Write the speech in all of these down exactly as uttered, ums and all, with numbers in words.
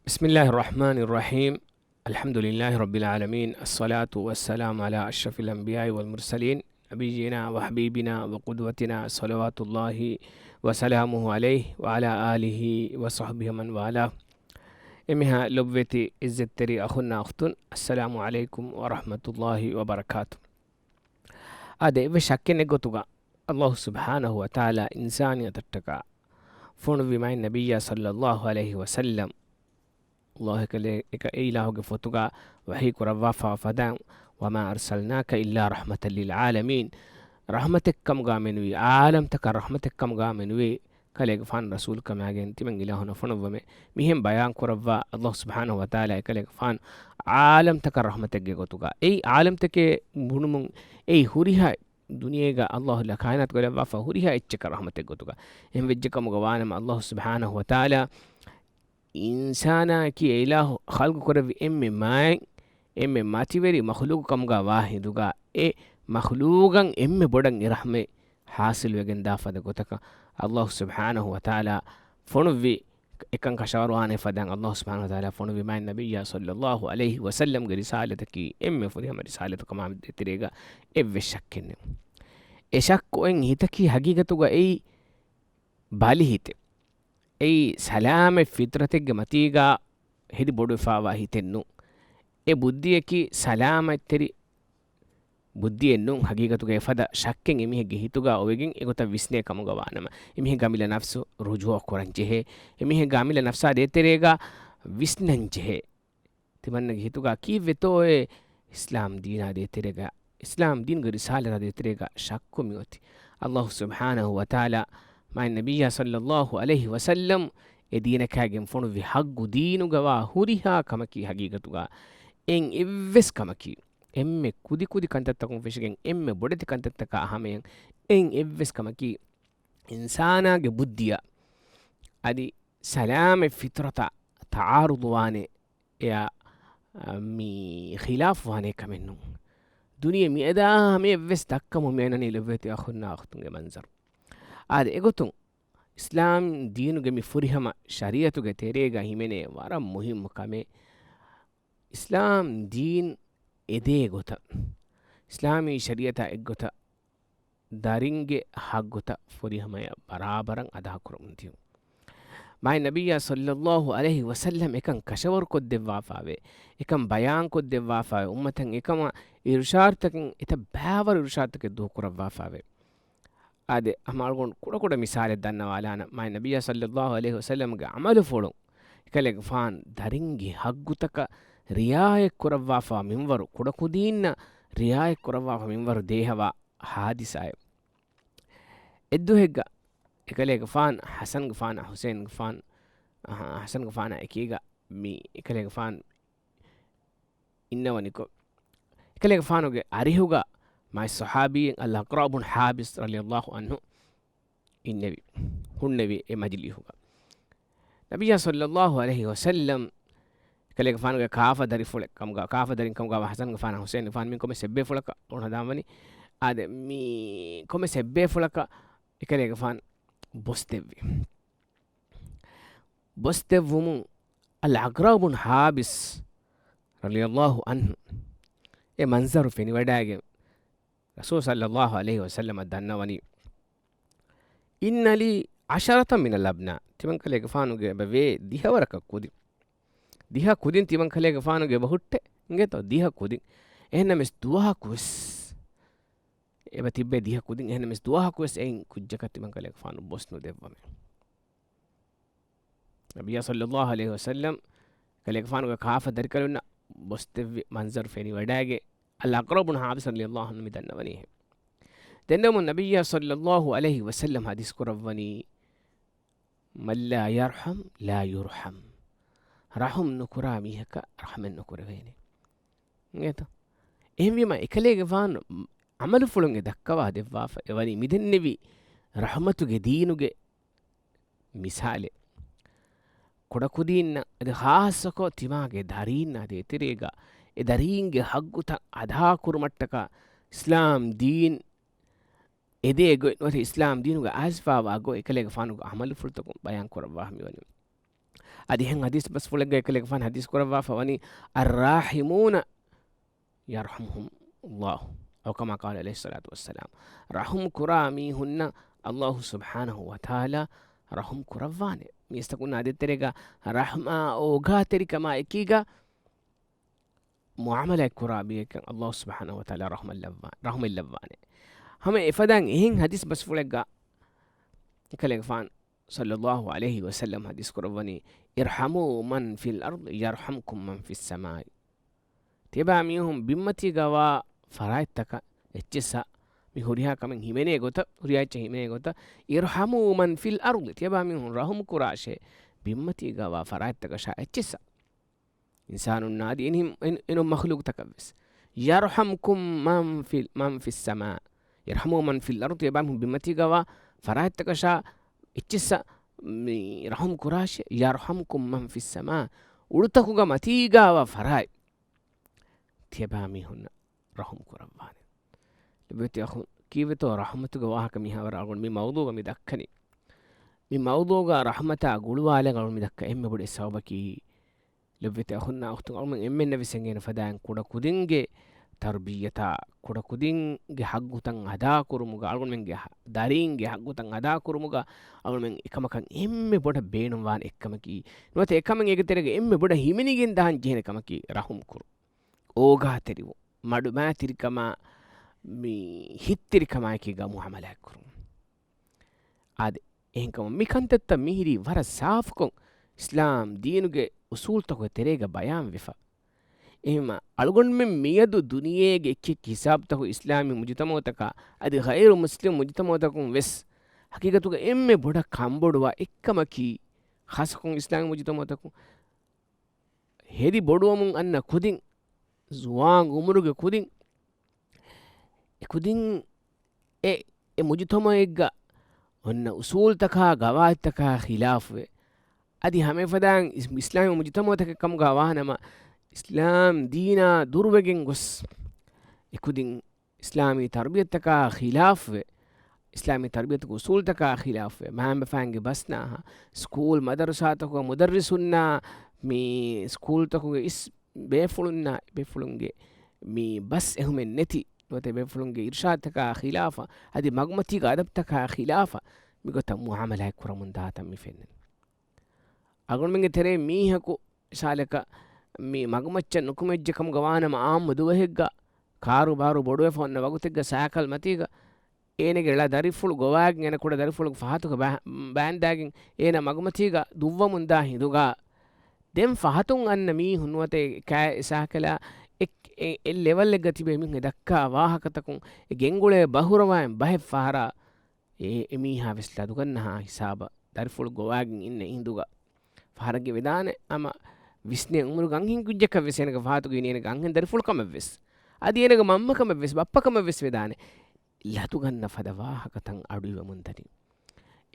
بسم الله الرحمن الرحيم. الحمد لله رب العالمين. الصلاة والسلام على أشرف الأنبياء والمرسلين، نبينا وحبيبنا وقدوتنا صلوات الله وسلامه عليه وعلى آله وصحبه ومن والاه. އެންމެހާ ލޮބުވެތި އިއްޒަތްތެރި އަޚުންނާ އުޚްތުން، السلام عليكم ورحمة الله وبركاته. އާދެ، އެއްވެސް ޝައްކެއް ނެތް ގޮތުގަ، އައްލާހު ސުބްޙާނަހު ވަތަޢާލާ އިންސާނިއްޔަތަށްޓަކާ ފޮނުއްވި މާތް ނަބިއްޔާ ޞައްލައްލާހު ޢަލައިހި ވަސައްލަމް، އައްލާހު އެކަލޭ-، އެކަ-، އެ އިލާހުގެ ފޮތުގަ ވަޙީ ކުރައްވާފަ ފަދައިން، وما أرسلناك إلا رحمة للعالمين، ރަޙްމަތެއްކަމުގަ މެނުވީ، ޢާލަމްތަކަށް ރަޙްމަތެއްކަމުގަ މެނުވީ، ކަލޭގެފާނު ރަސޫލުކަމާގެން ތިމަން އިލާހު ނުފޮނުއްވަމޭ. މިހެން ބަޔާން ކުރައްވާ، އައްލާހު ސުބްޙާނަހު ވަތަޢާލާ އެކަލޭގެފާނު ޢާލަމްތަކަށް ރަޙްމަތެއްގެ ގޮތުގަ، އެއީ ޢާލަމްތަކެއް ބުނުމުން، އެއީ ހުރިހާ ދުނިޔޭގަ އައްލާހު ކާއިނާތުގަ ލައްވާފަ ހުރިހާ އެއްޗަކަށް ރަޙްމަތެއް ގޮތުގަ. އެހެން ވެއްޖެ ކަމުގަ ވާނަމަ، އައްލާހު ސުބްޙާނަހު ވަތަޢާލާ އިންސާނާއަކީ އެ އިލާހު ޚަލްޤު ކުރެއްވި އެންމެ މާތް، އެންމެ މަތިވެރި މަޚްލޫޤު ކަމުގަ ވާ ހިނދުގަ، އެ މަޚްލޫޤަށް އެންމެ ބޮޑަށް އެ ރަޙްމަތް ޙާޞިލުވެގެން ދާ ފަދަ ގޮތަކަށް އައްލާހު ސުބްޙާނަހު ވަތަޢާލާ ފޮނުއްވި، އެކަން ކަށަވަރުވާނެ ފަދައިން އައްލާހު ސުބްޙާނަހު ވަތަޢާލާ ފޮނުއްވި މާތް ނަބިއްޔާ ޞައްލައްލާހު ޢަލައިހި ވަސައްލަމްގެ ރިސާލަތަކީ އެންމެ ފުރިހަމަ ރިސާލަތު ކަމާ ދޭތެރޭގަ އެއްވެސް ޝައްކެއް ނެތް. އެ ޝައްކު އޮތް ހިތަކީ ހަގީގަތުގަ އެއީ ބަލި ހިތެއް. އެއީ ސަލާމަތް ފިޠްރަތެއްގެ މަތީގަ ހެދި ބޮޑުވެފަވާ ހިތެއް ނޫން. އެ ބުއްދިއަކީ ސަލާމަތްތެރި ބުއްދިއެއް ނޫން. ހަގީގަތުގަ އެފަދަ ޝައްކެއް އެމީހެއްގެ ހިތުގަ އޮވެގެން އެގޮތަށް ވިސްނޭ ކަމުގަ ވާނަމަ، އެމީހެއްގެ އަމިއްލަ ނަފްސު ރުޖޫޢަ ކުރަން ޖެހޭ. އެމީހެއްގެ އަމިއްލަ ނަފްސާ ދޭތެރޭގަ ވިސްނަން ޖެހޭ. ތިމަންނަގެ ހިތުގަ ކީއްވެތޯއޭ އިސްލާމް ދީނާ ދޭތެރޭގަ، އިސްލާމް ދީނުގެ ރިސާލަތާ ދޭތެރޭގަ ޝައްކު މިއޮތީ؟ އައްލާހު ސުބްޙާނަހު ވަތަޢާލާ މާތް ނަބިއްޔާ ޞައްލައްލާހު ޢަލައިހި ވަސައްލަމް އެ ދީނަކާގެން ފޮނުއްވި ޙައްޤު ދީނުގަވާ ހުރިހާ ކަމަކީ ހަގީގަތުގަ އެއް އެއްވެސް ކަމަކީ، އެންމެ ކުދިކުދި ކަންތައްތަކުން ފެށިގެން އެންމެ ބޮޑެތި ކަންތައްތަކާ ހަމަޔަށް އެއް އެއްވެސް ކަމަކީ، އިންސާނާގެ ބުއްދިއަށް އަދި ސަލާމަތް ފިޠްރަތަށް ތަޢާރުޟުވާނެ، އެއާ، އަ، މި ޚިލާފުވާނެ ކަމެއް ނޫން. ދުނިޔެ މިއަދާ ހަމަޔަށްވެސް ދައްކަމުން މިއަންނަނީ ލޮބުވެތި އަޚުންނާ އުޚްތުންގެ މަންޒަރު. އާދެ، އެގޮތުން އިސްލާމް ދީނުގެ މި ފުރިހަމަ ޝަރީޢަތުގެ ތެރޭގަ ހިމެނޭ ވަރަށް މުހިއްމު ކަމެއް، އިސްލާމް ދީން އެދޭ ގޮތަށް، އިސްލާމީ ޝަރީޢަތާ އެއްގޮތަށް ދަރިންގެ ހައްގުތައް ފުރިހަމަޔަށް ބަރާބަރަށް އަދާކުރަމުން ދިޔުން. މާތް ނަބިއްޔާ ޞައްލައްލާހު ޢަލައިހި ވަސައްލަމް އެކަން ކަށަވަރުކޮށްދެއްވާފައިވޭ، އެކަން ބަޔާންކޮށްދެއްވާފައިވޭ، އުއްމަތަށް އެކަމަށް އިރުޝާދުތަކެއް، އެތައް ބައިވަރު އިރުޝާދުތަކެއް ދޫކުރައްވާފައިވޭ. އާދެ، ހަމަ އަޅުގަނޑު ކުޑަކުޑަ މިސާލެއް ދަންނަވާލާނަން. މާތް ނަބިއްޔާ ޞައްލައްލާހު ޢަލައިހި ވަސައްލަމްގެ ޢަމަލުފުޅުން އެކަލޭގެފާނު ދަރިންގެ ހައްގުތަކަށް ރިޢާޔަތް ކުރައްވާފަ މިންވަރު، ކުޑަކުދީންނަށް ރިޢާޔަތް ކުރައްވާފަ މިންވަރު ދޭހަވާ ޙާދިސާއެއް. އެއްދުވަހެއްގަ އެކަލޭގެފާނު ޙަސަންގެފާނާ ޙުސައިންގެފާނު، އަ، ޙަސަންގެފާނާ އެކީގަ މި އެކަލޭގެފާނު އިންނަވަނިކޮށް، އެކަލޭގެފާނުގެ އަރިހުގަ މާތް ޞަޙާބީއެއް އަލްއަޤްރަޢު ބުން ޙާބިސް ރަޟިޔައްލާހު ޢަންހު އިންނެވި، ހުންނެވި އެ މަޖިލީހުގަ. ނަބިއްޔާ ޞައްލައްލާހު ޢަލައިހި ވަސައްލަމް އެކަލޭގެފާނުގެ ކާފަ ދަރިފުޅެއް ކަމުގަ، ކާފަ ދަރިން ކަމުގަ ޙަސަންގެފާނާ ޙުސައިންގެފާނު މި ކޮންމެ ސެއްބޭފުޅަކަށް އޮން ހަދާންވަނީ. އާދެ، މި ކޮންމެ ސެއްބޭފުޅަކަށް އެކަލޭގެފާނު ބޮސްދެއްވި. ބޮސްދެއްވުމުން އަލްއަޤްރަޢު ބުން ޙާބިސް ރަޟިޔައްލާހު ޢަންހު އެ މަންޒަރު ފެނިވަޑައިގެން ރަސޫލު ޞައްލައްލާހު ޢަލައިހި ވަސައްލަމަށް ދަންނަވަނީ، إن لي عشرة من الأبناء، ތިމަންކަލޭގެފާނުގެ އެބަ ވޭ ދިހަވަރަކަށް ކުދިން. ދިހަ ކުދިން ތިމަންކަލޭގެފާނުގެ އެބަ ހުއްޓޭ، އިނގޭތޯ؟ ދިހަ ކުދިން. އެހެންނަމަވެސް ދުވަހަކުވެސް އެބަ ތިއްބޭ ދިހަ ކުދިން. އެހެންނަމަވެސް ދުވަހަކުވެސް އެއިން ކުއްޖަކަށް ތިމަންކަލޭގެފާނު ބޮސް ނުދެއްވަމޭ. ނަބިއްޔާ ޞައްލައްލާހު ޢަލައިހި ވަސައްލަމް ކަލޭގެފާނުގެ ކާފަ ދަރިކަލުންނަށް ބޮސްދެއްވި މަންޒަރު ފެނިވަޑައިގެން، އަލްއަޤްރަޢު ބުން ޙާބިސް ރަޟިޔައްލާހު ޢަންހު މި ދަންނަވަނީ އެހެން. ދެންނެވުމުން ނަބިއްޔާ ޞައްލައްލާހު ޢަލައިހި ވަސައްލަމް ޙަދީޘް ކުރައްވަނީ، من لا يرحم لا يرحم، ރަޙުމް ނުކުރާ މީހަކަށް ރަޙްމެއް ނުކުރެވޭނެ. އިނގޭތޯ؟ އެހެންވީމަ، އެކަލޭގެފާނު ޢަމަލުފުޅުން އެ ދައްކަވާ ދެއްވާފަ އެވަނީ މިދެންނެވި ރަޙްމަތުގެ ދީނުގެ މިސާލެއް. ކުޑަކުދީންނަށް އަދި ޚާއްޞަކޮށް ތިމާގެ ދަރީންނާ ދޭތެރޭގަ އެ ދަރީންގެ ހައްގުތައް އަދާކުރުމަށްޓަކާ އިސްލާމް ދީން އެދޭ ގޮތް ނުވަތަ އިސްލާމް ދީނުގަ އައިސްފާވާ ގޮތް އެކަލޭގެފާނުގެ ޢަމަލުފުޅުތަކުން ބަޔާން ކުރައްވާ މިވަނީ. އަދި އެހެން ޙަދީޘް ބަސްފުޅެއްގަ އެކަލޭގެފާނު ޙަދީޘް ކުރައްވާފަ ވަނީ، الراحمون يرحمهم الله، أو كما قال عليه الصلاة والسلام. ރަޙުމް ކުރާ މީހުންނަށް ﷲ ސުބްޙާނަހޫ ވަތަޢާލާ ރަޙުމް ކުރައްވާނެ. މީސްތަކުންނާ ދޭތެރޭގަ ރަޙްމާ އޯގާތެރިކަމާ އެކީގަ މުޢާމަލާތް ކުރާ ބަޔަކަށް ﷲ ސުބްޙާނަހޫ ވަތަޢާލާ ރަޙްމަތް ލައްވާ، ރަޙްމަތް ލައްވާނެ. ހަމަ އެފަދައިން އެހެން ޙަދީޘް ބަސްފުޅެއްގަ އެކަލޭގެފާނު ޞައްލައްލާހު ޢަލައިހި ވަސައްލަމް ޙަދީޘް ކުރައްވަނީ، ارحموا من في الأرض يرحمكم من في السماء. ތިޔަބައިމީހުން ބިންމަތީގަވާ ފަރާތްތަކަށް އެއްޗިއްސަށް މި ހުރިހާ ކަމެއް ހިމެނޭ ގޮތަށް، ހުރިހާ އެއްޗެއް ހިމެނޭ ގޮތަށް، ارحموا من في الأرض، ތިޔަބައިމީހުން ރަޙުމް ކުރާށޭ ބިންމަތީގަވާ ފަރާތްތަކަށާ އެއްޗިއްސަށް. އިންސާނުންނާ އަދި އެން-، އެން-، އެން މަޚްލޫޤުތަކަށްވެސް. يرحمكم من في، من في السماء. ارحموا من في الأرض، ތިޔަބައިމީހުން ބިންމަތީގަވާ ފަރާތްތަކަށާ އެއްޗިއްސަށް މި ރަޙުމް ކުރާށޭ. يرحمكم من في السماء. އުޑުތަކުގަ މަތީގަވާ ފަރާތް ތިޔަބައިމީހުންނަށް ރަޙުމް ކުރައްވާނެ. ލޮބުވެތި އަޚުން، ކީއްވެތޯ ރަޙުމަތުގެ ވާހަކަ މިހާވަރަށް އަޅުގަނޑު މި މައުޟޫޢުގަ މި ދައްކަނީ؟ މި މައުޟޫޢުގަ ރަޙުމަތާ ގުޅުވާލަން އަޅުގަނޑު މި ދައްކާ އެންމެ ބޮޑު ސަބަބަކީ، ލޮބުވެތި އަޚުންނާ އުޚްތުން، އަޅުގަނޑު އެންމެންނަށް ވެސް އެނގޭނެ ފަދައިން ކުޑަ ކުދިންގެ ތަރުބިއްޔަތާ، ކުޑަ ކުދިންގެ ޙައްޤުތައް އަދާކުރުމުގަ، އަޅުގަނޑުމެންގެ ހަ-، ދަރީންގެ ޙައްޤުތައް އަދާކުރުމުގަ އަޅުގަނޑުމެން އެކަމަކަށް އެންމެ ބޮޑަށް ބޭނުންވާނެ އެއްކަމަކީ، ނުވަތަ އެކަމެއް އޭގެ ތެރޭގަ އެންމެ ބޮޑަށް ހިމެނިގެން ދާން ޖެހޭނެ ކަމަކީ ރަޙުމް ކުރުން. އޯގާތެރިވުން، މަޑުމައިތިރިކަމާ، މި ހިތްތިރިކަމާއެކީގަ މުޢާމަލާތް ކުރުން. އާދެ، އެހެންކަމުން މި ކަންތައްތައް މިހިރީ ވަރަށް ސާފުކޮށް އިސްލާމް ދީނުގެ އުޞޫލްތަކުގެ ތެރޭގަ ބަޔާންވެފަ. އެހެންމަ އަޅުގަނޑުމެން މިއަދު ދުނިޔޭގެ އެކި އެކި ހިސާބުތަކުން އިސްލާމީ މުޖުތަމަޢުތަކާ އަދި ޣައިރު މުސްލިމް މުޖުތަމަޢުތަކުން ވެސް ހަޤީޤަތުގަ އެންމެ ބޮޑަށް ކަންބޮޑުވާ އެއްކަމަކީ، ޚާއްޞަކޮށް އިސްލާމީ މުޖުތަމަޢުތަކުން ހެދި ބޮޑުވަމުން އަންނަ ކުދިން، ޒުވާން އުމުރުގެ ކުދިން، އެ ކުދިން އެ، އެ މުޖުތަމަޢެއްގަ އޮންނަ އުޞޫލްތަކާ ގަވާއިދުތަކާ ޚިލާފުވެ، އަދި ހަމައެފަދައިން އިސް-، އިސްލާމީ މުޖުތަމަޢުތަކެއް ކަމުގަ ވާނަމަ، އިސްލާމް ދީނާ ދުރުވެގެން ގޮސް، އެ ކުދިން އިސްލާމީ ތަރުބިޔަތަކާ ޚިލާފުވެ، އިސްލާމީ ތަރުބިޔަތުގެ އުޞޫލްތަކާ ޚިލާފުވެ، މައިންބަފައިންގެ ބަސް ނާހާ، ސްކޫލް މަދަރުސާތަކުގަ މުދައްރިސުންނާ، މި ސްކޫލްތަކުގެ އިސް ބޭފުޅުންނާ، ބޭފުޅުންގެ މި ބަސް އެހުމެއް ނެތި، ނުވަތަ ބޭފުޅުންގެ އިރުޝާދުތަކާ ޚިލާފަށް، އަދި މަގުމަތީގެ އަދަބުތަކާ ޚިލާފަށް މިގޮތަށް މުޢާމަލާތް ކުރަމުން ދާތަން މި ފެންނަނީ. އަޅުގަނޑުމެންގެ ތެރޭ މީހަކު މިސާލަކަށް މި މަގުމައްޗަށް ނުކުމެއްޖެ ކަމުގަ ވާނަމަ، އާއްމު ދުވަހެއްގަ ކާރުބާރު ބޮޑުވެފަ އޮންނަ ވަގުތެއްގަ ސައިކަލް މަތީގަ އޭނަގެ ޅަ ދަރިފުޅު ގޮވާގެން އޭނަ ކުޑަ ދަރިފުޅު ފަހަތުގަ ބާ-، ބާންދާގެން އޭނަ މަގުމަތީގަ ދުއްވަމުންދާ ހިނދުގަ، ދެން ފަހަތުން އަންނަ މީހުން ނުވަތަ އެ ކާ-، އެ ސައިކަލާ އެ، އެ، އެ ލެވަލްއެއްގަ ތިބޭ މީހުން އެ ދައްކާ ވާހަކަތަކުން އެ ގެންގުޅޭ ބަހުރަވާން ބަހެއް ފަހަރާ، އެ، އެމީހާ ވެސް ލަދުގަންނަހާ ހިސާބަށް ދަރިފުޅު ގޮވާގެން އިންނަ އިނދުގަ ފަހަރަށް ވެދާނެ. އަމަ ވިސްނޭ އުމުރުގަ އަންހެން ކުއްޖަކަށް ވެސް އޭނަގެ ފަހަތުގަ އިނީ އޭނަގެ އަންހެން ދަރިފުޅު ކަމަށް ވެސް، އަދި އޭނަގެ މަންމަ ކަމަށް ވެސް، ބައްޕަ ކަމަށް ވެސް ވެދާނެ. ލަދުގަންނަ ފަދަ ވާހަކަތައް އަޑުއިވަމުން ދަނީ.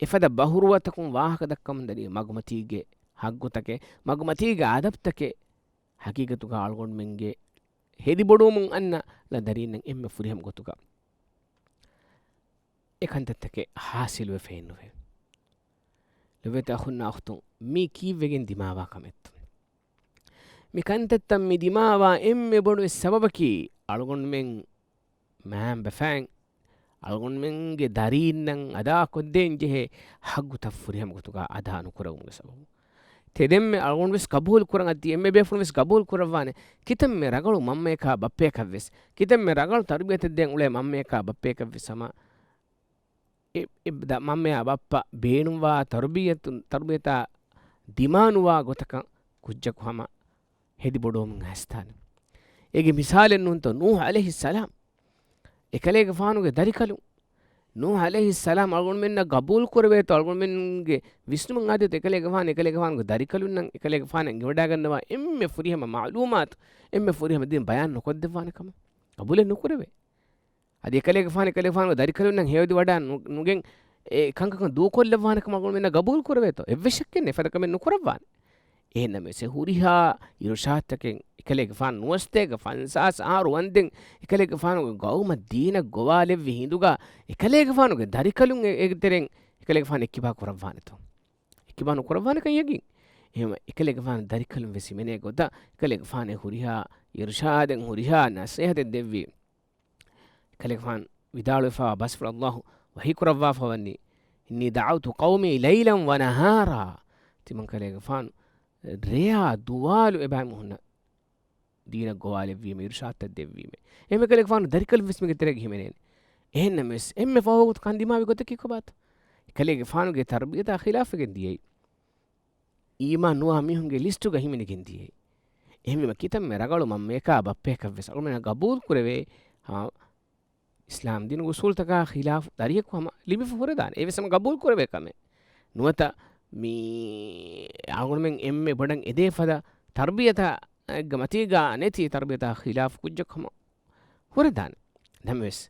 އެފަދަ ބަހުރުވަތަކުން ވާހަކަ ދައްކަމުން ދަނީ މަގުމަތީގެ ހައްގުތަކެއް، މަގުމަތީގެ އަދަބުތަކެއް، ހަގީގަތުގަ އަޅުގަނޑުމެންގެ ހެދިބޮޑުވަމުން އަންނަ ޅަ ދަރީންނަށް އެންމެ ފުރިހަމަ ގޮތުގަ އެ ކަންތައްތަކެއް ހާސިލުވެފައެއްނުވޭ. ލޮބުވެތި އަޚުންނާ އުޚްތުން، މީ ކީއްވެގެން ދިމާވާ ކަމެއްތޯ؟ މި ކަންތައްތައް މި ދިމާވާ އެންމެ ބޮޑު ސަބަބަކީ، އަޅުގަނޑުމެން މައިންބަފައިން އަޅުގަނޑުމެންގެ ދަރީންނަށް އަދާކޮށްދޭން ޖެހޭ ހައްގުތައް ފުރިހަމަ ގޮތުގަ އަދާ ނުކުރެވުމުގެ ސަބަބުން. ތެދެންމެ އަޅުގަނޑު ވެސް ގަބޫލު ކުރަން، އަދި އެންމެ ބޭފުޅުން ވެސް ގަބޫލު ކުރައްވާނެ، ކިތަންމެ ރަގަޅު މަންމަޔަކާ ބައްޕަޔަކަށް ވެސް، ކިތަންމެ ރަގަޅު ތަރުބިޔަތެއް ދޭން އުޅޭ މަންމަޔަކާ ބައްޕަޔަކަށް ވެސް ހަމަ އެ، އެ ދަ-، މަންމަޔާ ބައްޕަ ބޭނުންވާ ތަރުބިޔަތު-، ތަރުބިޔަތާ ދިމާނުވާ ގޮތަކަށް ކުއްޖަކު ހަމަ ހެދި ބޮޑުވަމުން އައިސްދާނެ. އޭގެ މިސާލެއް ނޫންތޯ؟ ނޫޙު ޢަލައިހިއްސަލާމް އެކަލޭގެފާނުގެ ދަރިކަލުން. ނޫޙު ޢަލައިހިއްސަލާމް އަޅުގަނޑުމެންނަށް ގަބޫލު ކުރެވޭތޯ؟ އަޅުގަނޑުމެންގެ ވިސްނުމުން އާދޭތޯ އެކަލޭގެފާނު، އެކަލޭގެފާނުގެ ދަރިކަލުންނަށް އެކަލޭގެފާނަށް އެނގިވަޑައިގަންނަވާ އެންމެ ފުރިހަމަ މަޢުލޫމާތު، އެންމެ ފުރިހަމަ ދީން ބަޔާން ނުކޮށްދެއްވާނެ ކަމަށް؟ ގަބޫލެއް ނުކުރެވޭ. އަދި އެކަލޭގެފާނު، އެކަލޭގެފާނުގެ ދަރިކަލުންނަށް ހެޔޮއެދިވަޑައި ނު-، ނުގެން އެ ކަންކަން ދޫކޮށްލައްވާނެ ކަމަށް އަޅުގަނޑުމެންނަށް ގަބޫލު ކުރެވޭތޯ؟ އެއްވެސް ޝައްކެއް ނެތް، އެފަދަ ކަމެއް ނުކުރައްވާނެ. އެހެންނަމަވެސް އެ ހުރިހާ އިރުޝާދުތަކެއް އެކަލޭގެފާނު ނުވަސްތޭކަ ފަންސާސް އަހަރު ވަންދެން އެކަލޭގެފާނުގެ ގައުމަށް ދީނަށް ގޮވާލެއްވި ހިނދުގަ އެކަލޭގެފާނުގެ ދަރިކަލުން އެ-، އޭގެ ތެރެއިން އެކަލޭގެފާނު އެއްކިބާ ކުރައްވާނެތޯ؟ އެއްކިބާ ނުކުރައްވާނެކަން ޔަގީން. އެހެންވެ، އެކަލޭގެފާނު ދަރިކަލުން ވެސް ހިމެނޭ ގޮތަށް، އެކަލޭގެފާނު ހުރިހާ އިރުޝާދެއް، ހުރިހާ ނަސޭހަތެއް ދެއްވީ. އެކަލޭގެފާނު ވިދާޅުވެފައިވާ ބަސްފުޅު އައްލާހު ވަޙީ ކުރައްވާފަ ވަނީ، "إني دعوت قومي ليلا ونهارا." ތިމަން ކަލޭގެފާނު ރެޔާ ދުވާލު އެބައިމީހުންނަށް ދީނަށް ގޮވާލެއްވީމެ، އިރުޝާދުތައް ދެއްވީމެ. އެހެންވެ ކަލޭގެފާނު ދަރިކަލުން ވެސް މީގެ ތެރޭގަ ހިމެނޭނެ. އެހެންނަމަވެސް، އެންމެ ފަހު ވަގުތު ކަން ދިމާވި ގޮތަކީ ކޮބާތޯ؟ އެކަލޭގެފާނުގެ ތަރުބިޔަތާ ޚިލާފުވެގެން ދިޔައީ. އީމާން ނުވާ މީހުންގެ ލިސްޓުގަ ހިމެނިގެން ދިޔައީ. އެހެންވީމަ ކިތަންމެ ރަގަޅު މަންމަޔަކާ ބައްޕަޔަކަށް ވެސް އަޅުގަނޑުމެންނަށް ގަބޫލު ކުރެވޭ، އާ، އިސްލާމް ދީނުގެ އުސޫލުތަކާ ޚިލާފު ދަރިޔަކު ހަމަ ލިބިފަ ހުރެދާނެ. އެވެސް ހަމަ ގަބޫލު ކުރެވޭ ކަމެއް. ނުވަތަ މި އަޅުގަނޑުމެން އެންމެ ބޮޑަށް އެދޭ ފަދަ ތަރުބިޔަތާ ގެ މަތީގަ ނެތި ތަރުބިޔަތާ ޚިލާފު ކުއްޖަކު ހަމަ ހުރެދާނެ. ނަމަވެސް،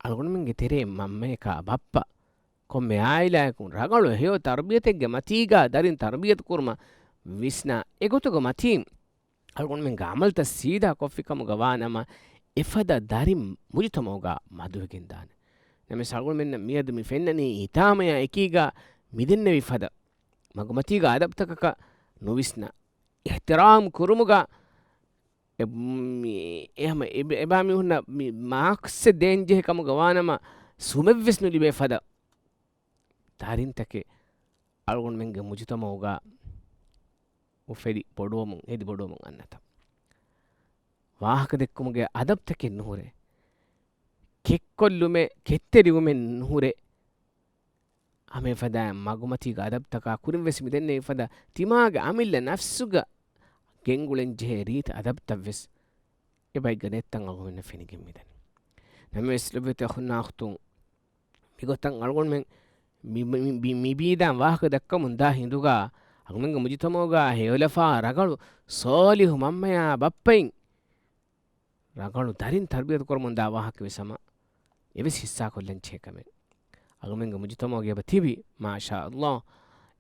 އަޅުގަނޑުމެންގެ ތެރޭ މަންމަޔަކާ ބައްޕަ ކޮންމެ އާއިލާއަކުން ރަގަޅު ހެޔޮ ތަރުބިޔަތެއްގެ މަތީގަ ދަރިން ތަރުބިޔަތު ކުރުމަށް ވިސްނާ އެގޮތުގެ މަތީން އަޅުގަނޑުމެންގެ އަމަލުތައް ސީދާ ކޮށްފި ކަމުގަ ވާ ނަމަ، އެފަދަ ދަރިން މުޖުތަމަޢުގަ މަދުވެގެން ދާނެ. ނަމަވެސް އަޅުގަނޑުމެންނަށް މިއަދު މި ފެންނަނީ ހިތާމަޔާ އެކީގަ މިދެންނެވި ފަދަ މަގުމަތީގަ އަދަބްތަކަކަށް ނުވިސްނާ، އިޙްތިރާމް ކުރުމުގަ އެ، މި، އެ ހަމަ އެ، އެބާ މީހުންނަށް މި މާކްސެއް ދޭންޖެހޭ ކަމުގަ ވާނަމަ، ސުމެއްވެސް ނުލިބޭ ފަދަ ދަރިންތަކެއް އަޅުގަނޑުމެންގެ މުޖުތަމަޢުގަ އުފެދި ބޮޑުވަމުން، ހެދި ބޮޑުވަމުން އަންނަތަ؟ ވާހަކަ ދެއްކުމުގެ އަދަބްތަކެއް ނުހުރޭ. ކެއްކޮށްލުމެއް، ކެތްތެރިވުމެއް ނުހުރޭ. ހަމަ އެފަދަ މަގުމަތީގެ އަދަބްތަކާ ކުރިން ވެސް މިދެންނެވި ފަދަ ތިމާގެ އަމިއްލަ ނަފްސުގަ ގެންގުޅެން ޖެހޭ ރީތި އަދަބްތައް ވެސް އެބައިގަ ނެތްތަން އަޅުގަނޑުމެންނަށް ފެނިގެން މިދަނީ. ނަމަވެސް ލޮބުވެތި އަޚުންނާ އުޚްތުން، މިގޮތަށް އަޅުގަނޑުމެން މި، މި، މި، މި، މި ބީދާން ވާހަކަ ދައްކަމުން ދާ ހިނދުގަ އަޅުގަނޑުމެންގެ މުޖުތަމަޢުގަ ހެޔޮލަފާ ރަގަޅު ސޯލިހު މަންމަޔާ ބައްޕައިން ރަގަޅު ދަރިން ތަރުބިޔަތު ކުރަމުން ދާ ވާހަކަ ވެސް ހަމަ އެވެސް ހިއްސާކޮށްލަން ޖެހޭ ކަމެއް. އަޅުމެންގެ މުޖުތަމަޢުގަ އެބަ ތިބި، މާޝާﷲ،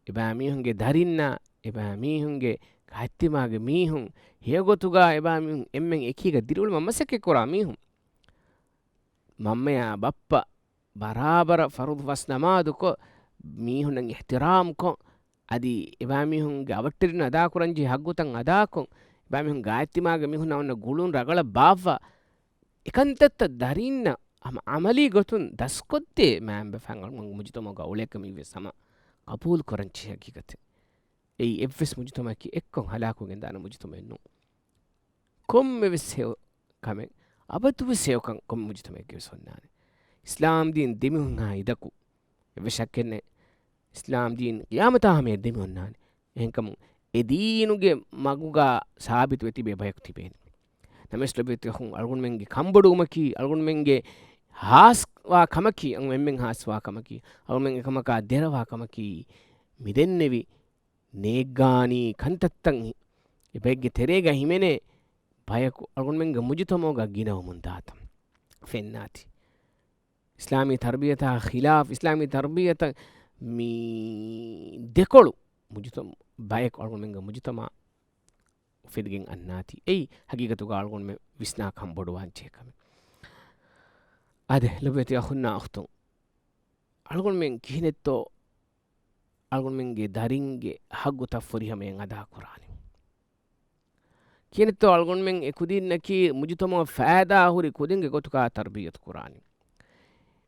އެބައިމީހުންގެ ދަރިންނާ، އެބައިމީހުންގެ ގާތްތިމާގެ މީހުން، ހެޔޮގޮތުގަ އެބައިމީހުން އެންމެން އެކީގަ ދިރިއުޅުމަށް މަސައްކަތް ކުރާ މީހުން. މަންމަޔާ ބައްޕަ ބަރާބަރަށް ފަރުޟު ފަސް ނަމާދުކޮށް، މީހުންނަށް އިޙްތިރާމްކޮށް، އަދި އެބައިމީހުންގެ އަވަށްޓެރިންނަށް އަދާކުރަންޖެހޭ ހައްގުތައް އަދާކޮށް، އެބައިމީހުން ގާތްތިމާގެ މީހުންނާ އޮންނަ ގުޅުން ރަގަޅަށް ބާއްވާ، އެކަންތައްތައް ދަރީންނަށް ހަމަ އަމަލީ ގޮތުން ދަސްކޮށްދޭ މާތް ބަފައިން އަޅުގަނޑު މުޖުތަމަޢުގަ އުޅޭކަމީ ވެސް ހަމަ ޤަބޫލު ކުރަންޖެހޭ ހަގީގަތެއް. އެއީ އެއްވެސް މުޖުތަމަޢަކީ އެއްކޮށް ހަލާކުވެގެންދާނެ މުޖުތަމަޢެއް ނޫން. ކޮންމެވެސް ހެޔޮ ކަމެއް، އަބަދުވެސް ހެޔޮކަން ކޮންމެ މުޖުތަމަޢެއްގަ ވެސް އޮންނާނެ. އިސްލާމް ދީން ދެމިހުންހާ އިދަކު އެއްވެސް ޝައްކެއް ނެތް. އިސްލާމް ދީން ޤިޔާމަތާ ހަމަޔަށް ދެމި އޮންނާނެ. އެހެންކަމުން އެ ދީނުގެ މަގުގަ ސާބިތުވެ ތިބޭ ބަޔަކު ތިބޭނެ. ނަމަވެސް ލޮބުވެތި އަޚުން، އަޅުގަނޑުމެންގެ ކަންބޮޑުވުމަކީ، އަޅުގަނޑުމެންގެ ހާސްވާ ކަމަކީ، އެންމެން ހާސްވާ ކަމަކީ، އަޅުގަނޑުމެން އެކަމަކާ ދެރަވާ ކަމަކީ، މިދެންނެވި ނޭއްގާނީ ކަންތައްތައް އެބައެއްގެ ތެރޭގަ ހިމެނޭ ބަޔަކު އަޅުގަނޑުމެންގެ މުޖުތަމަޢުގަ ގިނަވަމުން ދާތަން ފެންނާތީ. އިސްލާމީ ތަރުބިޔަތާ ޚިލާފް، އިސްލާމީ ތަރުބިޔަތަށް މި ދެކޮޅު މުޖުތަ-، ބަޔަކު އަޅުގަނޑުމެންގެ މުޖުތަމަޢަށް އުފެދިގެން އަންނާތީ. އެއީ ހަގީގަތުގަ އަޅުގަނޑުމެން ވިސްނާ ކަންބޮޑުވާން ޖެހޭ ކަމެއް. އާދެ، ލޮބުވެތި އަޚުންނާ އުޚްތުން، އަޅުގަނޑުމެން ކިހިނެއްތޯ އަޅުގަނޑުމެންގެ ދަރިންގެ ހައްގުތައް ފުރިހަމަޔަށް އަދާކުރާނީ؟ ކިހިނެއްތޯ އަޅުގަނޑުމެން އެކުދީންނަކީ މުޖުތަމަޢަށް ފައިދާ ހުރި ކުދިންގެ ގޮތުގަ ތަރުބިޔަތު ކުރާނީ؟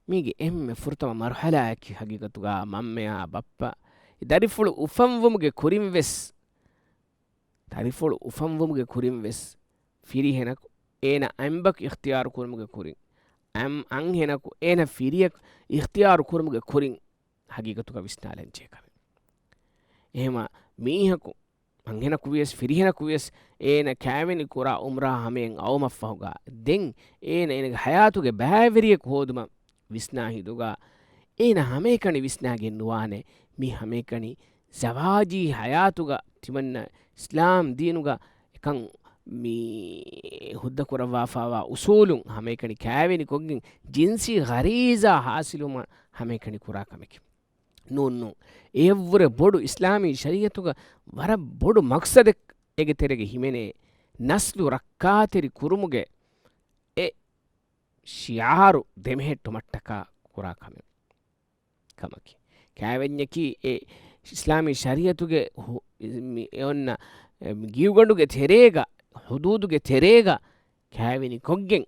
މީގެ އެންމެ ފުރަތަމަ މަރުޙަލާއަކީ ހަގީގަތުގަ މަންމަޔާ ބައްޕަ ދަރިފުޅު އުފަންވުމުގެ ކުރިން ވެސް، ދަރިފުޅު އުފަންވުމުގެ ކުރިން ވެސް ފިރިހެނަކު އޭނަ އަނބަކު އިޚްތިޔާރު ކުރުމުގެ ކުރިން، އަން-، އަންހެނަކު އޭނަ ފިރިޔަކު އިޚްތިޔާރު ކުރުމުގެ ކުރިން ހަގީގަތުގަ ވިސްނާލަން ޖެހޭ ކަމެއް. އެހެމަ މީހަކު، އަންހެނަކު ވިޔަސް ފިރިހެނަކު ވިޔަސް އޭނަ ކައިވެނި ކުރާ އުމްރާ ހަމަޔަށް އައުމަށްފަހުގަ ދެން އޭނަ އޭނަގެ ޙަޔާތުގެ ބައިވެރިޔަކު ހޯދުމަށް ވިސްނާ ހިނދުގަ އޭނަ ހަމައެކަނި ވިސްނާގެން ނުވާނެ މި ހަމައެކަނި ޒަވާޖީ ޙަޔާތުގަ ތިމަންނަ އިސްލާމް ދީނުގަ އެކަން މި ހުއްދަ ކުރައްވާފައިވާ އުސޫލުން ހަމައެކަނި ކައިވެނި ކޮށްގެން ޖިންސީ ޣަރީޒާ ހާސިލުވުމަށް ހަމައެކަނި ކުރާ ކަމެކެވެ. ނޫން، ނޫން. އެއަށްވުރެ ބޮޑު އިސްލާމީ ޝަރީޢަތުގަ ވަރަށް ބޮޑު މަޤްޞަދެއް އޭގެ ތެރޭގަ ހިމެނޭ، ނަސްލު ރައްކާތެރި ކުރުމުގެ އެ ޝިޢާރު ދެމެހެއްޓުމަށްޓަކާ ކުރާ ކަމެއް، ކަމަކީ. ކައިވެންޏަކީ އެ އިސްލާމީ ޝަރީޢަތުގެ ހު-، މި އެ އޮންނަ، އެ، ގިޔުގަނޑުގެ ތެރޭގަ، ޙުދޫދުގެ ތެރޭގަ ކާވެނި ކޮށްގެން،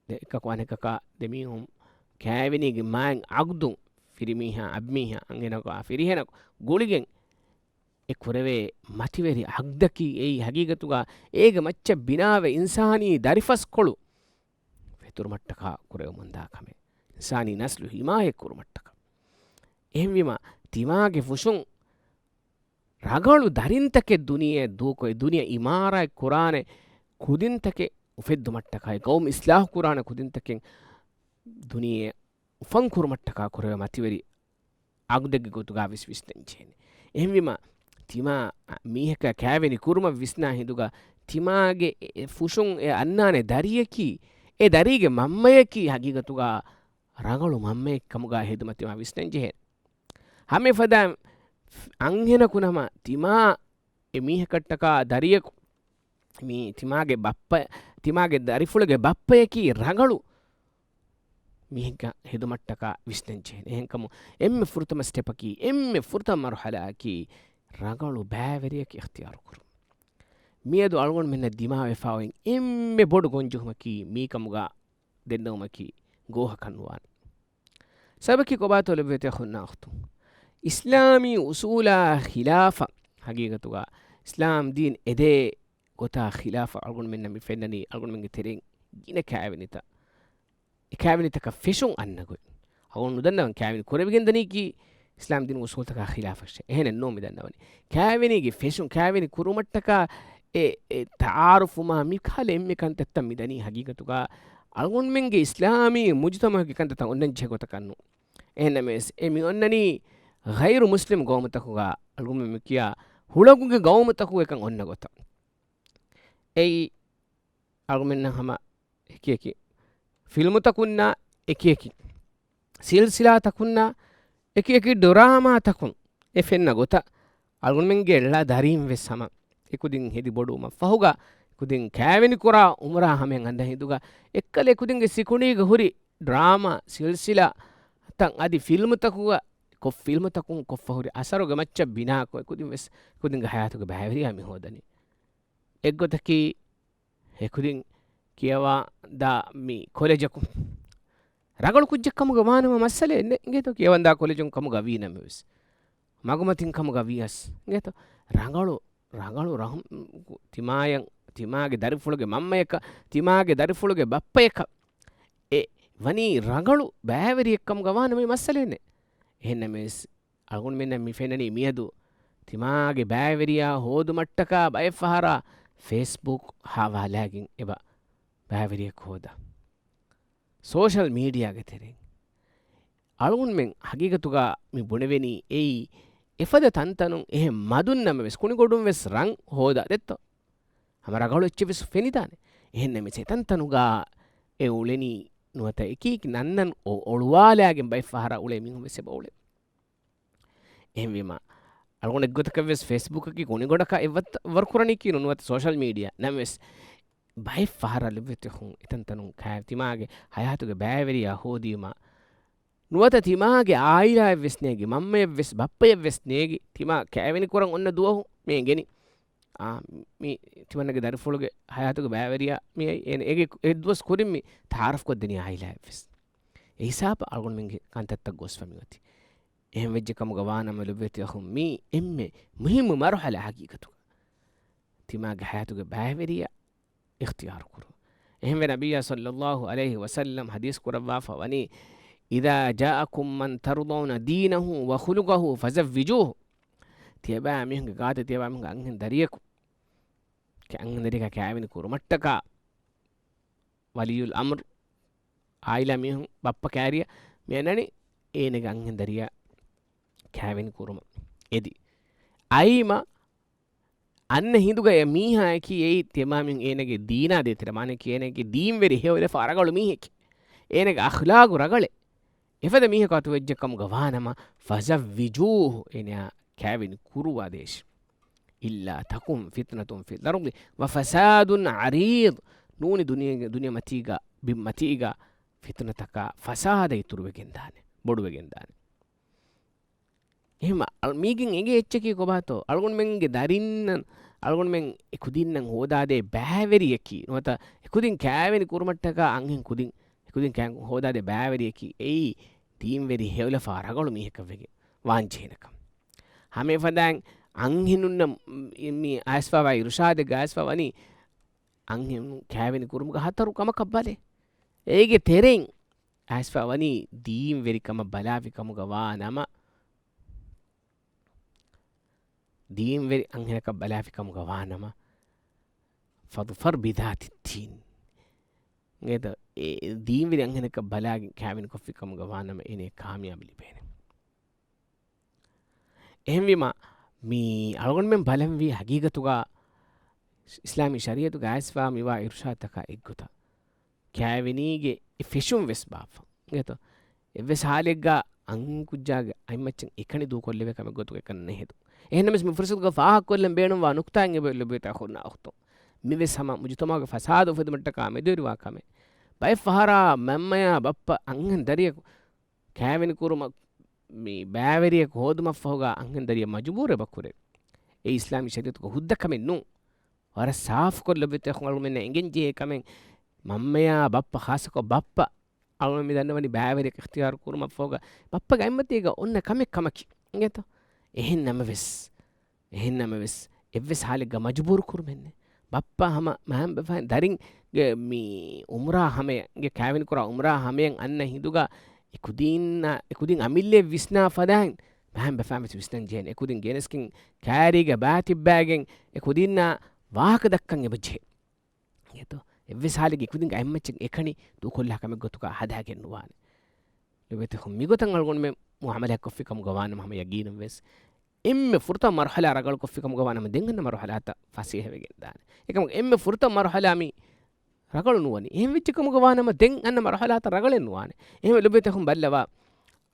ދެ އެކަކު އަނެކަކާ ދެމީހުން ކާވެނީގެ މާތް ޢަގްދުން ފިރިމީހާ، އަބިމީހާ، އަންހެނަކާ ފިރިހެނަކު ގުޅިގެން އެ ކުރެވޭ މަތިވެރި ޢަގްދަކީ އެއީ ޙަޤީޤަތުގަ އޭގެ މައްޗަށް ބިނާވެ އިންސާނީ ދަރިފަސްކޮޅު ފެތުރުމަށްޓަކާ ކުރެވެމުންދާ ކަމެއް. އިންސާނީ ނަސްލު ޙިމާޔަތް ކުރުމަށްޓަކާ. އެހެންވީމަ، ތިމާގެ ފުށުން ރަނގަޅު ދަރިންތަކެއް ދުނިޔެއަށް ދޫކޮށް، ދުނިޔެ އިމާރާތް ކުރާނެ ކުދިންތަކެއް އުފެއްދުމަށްޓަކާ، ގައުމު އިސްލާހު ކުރާނެ ކުދިންތަކެއް ދުނިޔެ އުފަން ކުރުމަށްޓަކާ ކުރެވޭ މަތިވެރި ޢަގްދެއްގެ ގޮތުގަ ވެސް ވިސްނަން ޖެހޭނެ. އެހެންވީމަ، ތިމާ މީހަކާ ކާވެނި ކުރުމަށް ވިސްނާ ހިނދުގަ، ތިމާގެ އެ ފުށުން އެ އަންނާނެ ދަރިޔަކީ، އެ ދަރީގެ މަންމަޔަކީ ޙަޤީޤަތުގަ ރަނގަޅު މަންމައެއް ކަމުގަ ހެދުމަށް ތިމާ ވިސްނަން ޖެހޭނެ. ހަމަ އެފަދަ އަންހެނަކު ނަމަ، ތިމާ އެ މީހަކަށްޓަކާ ދަރިޔަކު، މީ ތިމާގެ ބައްޕަ، ތިމާގެ ދަރިފުޅުގެ ބައްޕަޔަކީ ރަނގަޅު މީހެއްގަ ހެދުމަށްޓަކާ ވިސްނަން ޖެހޭނެ. އެހެންކަމުން އެންމެ ފުރަތަމަ ސްޓެޕަކީ، އެންމެ ފުރަތަމަ މަރުޙަލާއަކީ، ރަނގަޅު ބައިވެރިޔަކު އިޚްތިޔާރު ކުރުން. މިއަދު އަޅުގަނޑުމެންނަށް ދިމާވެފާ އޮތް އެންމެ ބޮޑު ގޮންޖެހުމަކީ، މީކަމުގަ ދެންނެވުމަކީ ގޯހަކަށް ނުވާނެ. ސަބަކީ ކޮބާތޯ ލޮބުވެތި އަޚުންނާ އުޚްތުން؟ އިސްލާމީ އުޞޫލާ ޚިލާފަށް، ޙަޤީޤަތުގަ އިސްލާމް ދީން އެދޭ ގޮތާ ޚިލާފަށް އަޅުގަނޑުމެންނަށް މި ފެންނަނީ، އަޅުގަނޑުމެންގެ ތެރެއިން ގިނަ ކާވެނިތައް، އެ ކާވެނިތަކަށް ފެށުން އަންނަ ގޮތް. އަޅުގަނޑު ނުދަންނަވަން ކާވެނި ކުރެވިގެން ދަނީކީ އިސްލާމް ދީން އުޞޫލުތަކާ ޚިލާފަށޭ. އެހެނެއް ނޫން މި ދަންނަވަނީ. ކާވެނީގެ ފެށުން، ކާވެނި ކުރުމަށްޓަކާ އެ، އެ ތަޢާރުފުމާ މި ކަހަލަ އެންމެ ކަންތައްތައް މި ދަނީ ޙަޤީޤަތުގަ އަޅުގަނޑުމެންގެ އިސްލާމީ މުޖުތަމަޢުގެ ކަންތައްތައް އޮންނަން ޖެހޭ ގޮތަކަށް ނޫން. އެހެންނަމަވެސް، އެ މި އޮންނަނީ ޣައިރު މުސްލިމް ގައުމުތަކުގަ، އަޅުގަނޑުމެން މި ކިޔާ ހުޅަނގުގެ ގައުމުތަކުގަ އެކަން އޮންނަ ގޮތަށް. އެއީ، އަޅުގަނޑުމެންނަށް ހަމަ އެކި އެކި ފިލްމުތަކުންނާ، އެކި އެކި ސިލްސިލާތަކުންނާ، އެކި އެކި ޑްރާމާތަކުން އެ ފެންނަ ގޮތަށް އަޅުގަނޑުމެންގެ އެއްލާ ދަރީން ވެސް ހަމަ އެކުދިން ހެދި ބޮޑުވުމަށް ފަހުގަ، އެކުދިން ކާވެނި ކުރާ އުމުރާ ހަމަޔަށް އަންނަ ހިނދުގަ، އެއްކަލަ އެކުދިންގެ ސިކުނޑީގަ ހުރި ޑްރާމާ، ސިލްސިލާ ތައް އަދި ފިލްމުތަކުގަ ކޮށް، ފިލްމުތަކުން ކޮށްފަ ހުރި އަސަރުގެ މައްޗަށް ބިނާކޮށް، އެކުދިން ވެސް އެކުދިންގެ ހަޔާތުގެ ބައިވެރިޔާ މި ހޯދަނީ. އެއްގޮތަކީ، އެކުދިން ކިޔަވާ ދާ މި ކޮލެޖަކު ރަނގަޅު ކުއްޖެއް ކަމުގަ ވާނަމަ މައްސަލައެއް ނެ-، އިނގޭތޯ؟ ކިޔަވަންދާ ކޮލެޖުން ކަމުގަ ވީ ނަމަވެސް، މަގުމަތިން ކަމުގަ ވިޔަސް، އިނގޭތޯ؟ ރަނގަޅު، ރަނގަޅު ރަހު-، ތިމާޔަށް، ތިމާގެ ދަރިފުޅުގެ މަންމަޔަކަށް، ތިމާގެ ދަރިފުޅުގެ ބައްޕަޔަކަށް އެ ވަނީ ރަނގަޅު ބައިވެރިއެއް ކަމުގަ ވާނަމަ މައްސަލައެއް ނެ. އެހެންނަމަވެސް، އަޅުގަނޑުމެންނަށް މި ފެންނަނީ މިއަދު ތިމާގެ ބައިވެރިޔާ ހޯދުމަށްޓަކާ ބައެއް ފަހަރާ ފޭސްބުކް ހާވާލާގެން އެބަ ބައިވެރިޔަކު ހޯދާ. ސޯޝަލް މީޑިއާގެ ތެރެއިން އަޅުގަނޑުމެން ހަގީގަތުގަ މި ބުނެވެނީ އެއީ އެފަދަ ތަންތަނުން އެހެން މަދުން ނަމަވެސް ކުނިގޮޑުން ވެސް ރަން ހޯދާ ދެއްތޯ؟ ހަމަ ރަނގަޅު އެއްޗެއް ވެސް ފެނިދާނެ. އެހެންނަމަވެސް އެތަންތަނުގަ އެ އުޅެނީ ނުވަތަ އެކީ ނަންނަން އޮ-، އޮޅުވާލާގެން ބައެއް ފަހަރަށް އުޅޭ މީހުން ވެސް އެބަ އުޅޭ. އެހެންވީމަ، އަޅުގަނޑު އެއްގޮތަކަށް ވެސް ފޭސްބުކަކީ ގޮނިގޮނޑަކަށް އެއްވަރު ކުރަނީކީ ނޫން ނުވަތަ ސޯޝަލް މީޑިއާ ނަމަވެސް، ބައެއް ފަހަރަށް ލޮބުވެތި އަޚުން އެތަންތަނުން ކާ-، ތިމާގެ ހަޔާތުގެ ބައިވެރިޔާ ހޯދީމަ، ނުވަތަ ތިމާގެ އާއިލާއެއް ވެސް ނޭގި، މަންމައެއް ވެސް ބައްޕައެއް ވެސް ނޭގި، ތިމާ ކައިވެނި ކުރަން އޮންނަ ދުވަހު މި އެނގެނީ. އާ، މި ތިމަންނަގެ ދަރިފުޅުގެ ހަޔާތުގެ ބައިވެރިޔާ މި އެ-، އެ-، އެ-، އެއްދުވަސް ކުރިން މި ތަޢާރަފް ކޮށްދެނީ އާއިލާއެއް ވެސް. އެ ހިސާބަށް އަޅުގަނޑުމެންގެ ކަންތައްތައް ގޮސްފަ މިއޮތީ. އެހެން ވެއްޖެ ކަމުގަ ވާނަމަ ލޮބުވެތި އަޚުން މީ އެންމެ މުހިއްމު މަރުޙަލާ ހަގީގަތުގަ. ތިމާގެ ހަޔާތުގެ ބައިވެރިޔާ އިޚްތިޔާރު ކުރުން. އެހެންވެ ނަބިއްޔާ ޞައްލައްލާހު ޢަލައިހި ވަސައްލަމް ޙަދީޘް ކުރައްވާފަ ވަނީ، إذا جاءكم من ترضون دينه وخلقه فزوجوه. ތިޔަބައިމީހުންގެ ގާތަށް ތިޔަބައިމީހުންގެ އަންހެން ދަރިޔަކު، ކެ-، އަންހެން ދަރިޔަކާ ކާވެނި ކުރުމަށްޓަކާ، ވަލިއްޔުލް އަމްރު، އާއިލާ މީހުން، ބައްޕަ ކާރިޔަށް މި އަންނަނީ އޭނަގެ އަންހެން ދަރިޔާ ކާވެނި ކުރުމަށް. އެދި. އައީމަ އަންނަ ހިނދުގަ އެ މީހާއަކީ އެއީ ތިޔަބައިމީހުން އޭނަގެ ދީނާ ދޭތެރެ، މާނައަކީ އޭނަގެ ދީންވެރި ހެޔޮލަފާ ރަނގަޅު މީހެކޭ. އޭނަގެ އަޚްލާގު ރަނގަޅޭ. އެފަދަ މީހަކު އަތުވެއްޖެ ކަމުގަ ވާނަމަ، فزوجوه، އޭނަޔާ ކާވެނި ކުރުވާ ދޭށި. إلا تكن فتنة في الأرض وفساد عريض. ނޫނީ ދުނިޔެ، ދުނިޔެމަތީގަ، ބިންމަތީގަ ފިތުނަތަކާ ފަސާދަ އިތުރުވެގެންދާނެ، ބޮޑުވެގެންދާނެ. އެހެން އަޅު-، މީގެން އެނގޭ އެއްޗަކީ ކޮބާތޯ؟ އަޅުގަނޑުމެންގެ ދަރިންނަށް، އަޅުގަނޑުމެން އެ ކުދިންނަށް ހޯދާދޭ ބައިވެރިއަކީ، ނުވަތަ އެ ކުދިން ކާވެނި ކުރުމަށްޓަކާ އަންހެން ކުދިން، އެ ކުދިން ކާ-، ހޯދާދޭ ބައިވެރިއަކީ އެއީ ދީންވެރި ހެޔޮލަފާ ރަގަޅު މީހަކަށް ވެގެން ވާންޖެހޭނެކަން. ހަމައެފަދައިން އަންހެނުންނަށް މި އައިސްފާވާ އިރުޝާދެއްގަ އައިސްފާ ވަނީ އަންހެނުން ކާވެނި ކުރުމުގަ ހަތަރު ކަމަކަށް ބަލޭ. އޭގެ ތެރެއިން އައިސްފާ ވަނީ ދީންވެރިކަމަށް ބަލާފި ކަމުގަ ވާ ނަމަ، ދީންވެރި އަންހެނަކަށް ބަލާފި ކަމުގަ ވާ ނަމަ، فاظفر بذات الدين. އެނގޭތަ؟ އެ ދީންވެރި އަންހެނަކަށް ބަލާގެން ކާވެނި ކޮށްފި ކަމުގަ ވާ ނަމަ، އޭނަ ކާމިޔާބު ލިބޭނެ. އެހެންވީމަ، މި އަޅުގަނޑުމެން ބަލަންވީ ހަގީގަތުގަ އިސްލާމީ ޝަރީއަތުގަ އައިސްފާ މިވާ އިރުޝާދުތަކާ އެއްގޮތަށް ކާވެނީގެ އެ ފެށުން ވެސް ބާއްވަ. އެނގޭތޯ؟ އެއްވެސް ހާލެއްގަ އަންހެން ކުއްޖާގެ އަތްމައްޗަށް އެކަނި ދޫކޮށްލެވޭ ކަމެއް ގޮތުގަ އެކަން ނެހެދު. އެހެންނަމަވެސް މި ފުރުސަތުގަ ފާހަގަކޮށްލަން ބޭނުންވާ ނުކުތާއެއް އެބަ ލޮބުވެތި އަޚުންނާ އުޚްތުން. މިވެސް ހަމަ މުޖުތަމަޢުގެ ފަސާދަ އުފެދުމަށްޓަކާ މެދުވެރިވާ ކަމެއް. ބައެއް ފަހަރާ މަންމަޔާ ބައްޕަ އަންހެން ދަރިޔަކު ކާވެނި ކުރުމަށް މި ބައިވެރިޔަކު ހޯދުމަށްފަހުގަ އަންހެން ދަރިޔަށް މަޖުބޫރު އެބަ ކުރޭ. އެ އިސްލާމީ ޝަރީއަތުގަ ހުއްދަ ކަމެއް ނޫން. ވަރަށް ސާފުކޮށް ލޮބުވެތި އަޚުން އަޅުމެންނަށް އެނގެން ޖެހޭ ކަމެއް. މަންމަޔާ ބައްޕަ، ޚާއްޞަކޮށް ބައްޕަ އަޅުމެން މި ދަންނަވަނީ ބައިވެރިޔަކު އިޚްތިޔާރު ކުރުމަށްފަހުގަ ބައްޕަގެ އަތްމަތީގަ އޮންނަ ކަމެއް ކަމަކީ. އިނގޭތޯ؟ އެހެން ނަމަވެސް، އެހެން ނަމަވެސް، އެއްވެސް ހާލެއްގަ މަޖުބޫރު ކުރުމެއް ނެތް. ބައްޕަ ހަމަ މަހަން ބަފައިން ދަރިންގެ މި އުމްރާ ހަމަޔަށް، އިނގޭ ކާވެނި ކުރާ އުމްރާ ހަމަޔަށް އަންނަ ހިނދުގަ އެ ކުދީންނާ، އެ ކުދިން އަމިއްލައަށް ވިސްނާ ފަދައިން މަހަން ބަފައިން ވެސް ވިސްނަން ޖެހޭނެ. އެ ކުދިން ގެނެސްގެން ކާރީގަ ބާތިއްބައިގެން އެ ކުދިންނާ ވާހަކަ ދައްކަން އެބަ ޖެހޭ. އިނގޭތޯ؟ އެއްވެސް ހާލެއްގަ އެ ކުދިންގެ އަތްމައްޗަށް އެކަނި ދޫކޮށްލާ ކަމެއް ގޮތުގަ ހަދާގެން ނުވާނެ. ލޮބުވެތި އަޚުން، މިގޮތަށް އަޅުގަނޑުމެން މުއާމަލާތް ކޮށްފި ކަމުގަ ވާނަމަ ހަމަ ޔަގީނުން ވެސް އެންމެ ފުރަތަމަ މަރުޙަލާ ރަގަޅު ކޮށްފި ކަމުގަ ވާނަމަ ދެން އަންނަ މަރުޙަލާތައް ފަސޭހަވެގެން ދާނެ. އެކަމަކު އެންމެ ފުރަތަމަ މަރުޙަލާ މި ރަގަޅު ނުވަނީ. އެހެން ވެއްޖެ ކަމުގަ ވާނަމަ ދެން އަންނަ މަރުޙަލާތައް ރަގަޅެއް ނުވާނެ. އެހެންވެ ލޮބުވެތި އަޚުން ބައްލަވާ،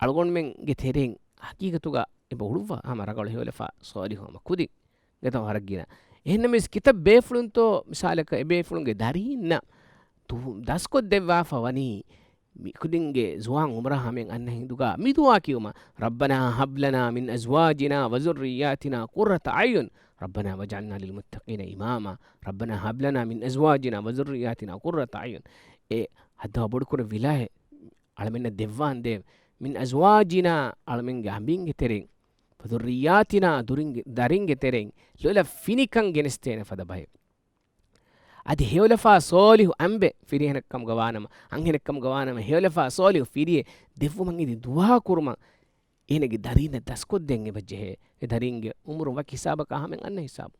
އަޅުގަނޑުމެންގެ ތެރެއިން ހަގީގަތުގަ އެބަ އުޅުއްވާ ހަމަ ރަގަޅު ހެޔޮލަފާ ޞާލިޙު ހަމަ ކުދިން. ގެތަ ވަރަށް ގިނަ. އެހެންނަމަވެސް ކިތައް ބޭފުޅުންތޯ މިސާލަކަށް އެ ބޭފުޅުންގެ ދަރީންނަށް ދު-، ދަސްކޮށްދެއްވާފަ ވަނީ މި ކުދިންގެ ޒުވާން އުމްރާ ހަމަޔަށް އަންނަ ހިނދުގަ މި ދުޢާ ކިޔުމަށް، ربنا هب لنا من أزواجنا وذرياتنا قرة أعين ربنا واجعلنا للمتقين إماما ربنا هب لنا من أزواجنا وذرياتنا قرة أعين. އެ ހައްދަވާ ބޮޑުކުރެއްވި އިލާހޭ، އަޅަމެންނަށް ދެއްވާނދޭ، من أزواجنا، އަޅަމެންގެ އަނބީންގެ ތެރެއިން، وذرياتنا، ދުރިންގެ، ދަރިންގެ ތެރެއިން ލޮލަށް ފިނިކަން ގެނެސްދޭނެ ފަދަ ބައެއް. އަދި ހެޔޮލަފާ ޞާލިޙު އަނބެއް ފިރިހެނެއްކަމުގަ ވާނަމަ، އަންހެނެއްކަމުގަ ވާނަމަ، ހެޔޮލަފާ ޞާލިޙު ފިރިއެއް ދެއްވުމަށް އެދި ދުޢާ ކުރުމަށް އޭނަގެ ދަރީންނަށް ދަސްކޮށްދޭން އެބަ ޖެހޭ. އެ ދަރީންގެ އުމުރު ވަކި ހިސާބަކާ ހަމައިން އަންނަ ހިސާބު.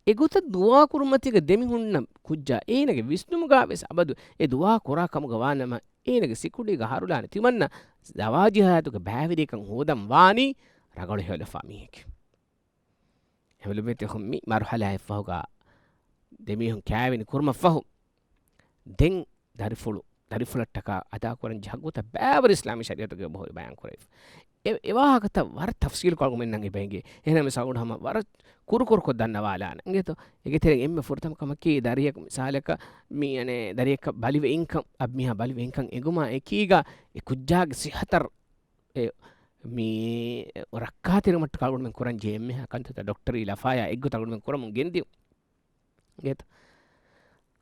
އެގޮތަށް ދުޢާ ކުރުމަތީގަ ދެމިހުންނަ ކުއްޖާ އޭނަގެ ވިސްނުމުގަ ވެސް އަބަދު އެ ދުޢާ ކުރާ ކަމުގަ ވާނަމަ، އޭނަގެ ސިކުނޑީގަ ހަރުލާނެ. ތިމަންނަ ޒަވާޖީ ހަޔާތުގެ ބައިވެރިކަން ހޯދަން ވާނީ ރަގަޅު ހެޔޮލަފާ މީހެކޭ. އެހެންވެ ލޮބުވެތި އަޚުން، މި މަރުޙަލާއެއް ފަހުގަ ދެމީހުން ކާވެނި ކުރުމަށްފަހު، ދެން ދަރިފުޅު، ދަރިފުޅަށްޓަކާ އަދާކުރަން ޖެހޭ ހައްގުތައް ބައިވަރު އިސްލާމީ ޝަރީޢަތުގައި އެބަހުރި ބަޔާން ކުރެވިފަ. އެ، އެ ވާހަކަތައް ވަރަށް ތަފްސީލުކޮށް އަޅުގަނޑުމެންނަށް އެބަ އެނގޭ. އެހެންނަމަވެސް އަޅުގަނޑު ހަމަ ވަރަށް ކުރުކުރުކޮށް ދަންނަވާލާނަން. އިނގޭތޯ؟ އޭގެ ތެރެއިން އެންމެ ފުރަތަމަ ކަމަކީ ދަރިޔަކު މިސާލަކަށް މި، އަނެއް، ދަރިޔަކަށް ބަލިވެ އިންކަން، އަ، މީހާ ބަލިވެ އިންކަން އެނގުމާ އެކީގަ އެ ކުއްޖާގެ ސިއްހަތަށް އެ، މި ރައްކާތެރިވުމަށްޓަކާ އަޅުގަނޑުމެން ކުރަން ޖެހޭ އެންމެހާ ކަންތައްތައް ޑޮކްޓަރީ ލަފާޔާ އެއްގޮތަށް އަޅުގަނޑުމެން ކުރަމުން ގެންދިޔުން. އިނގޭތަ؟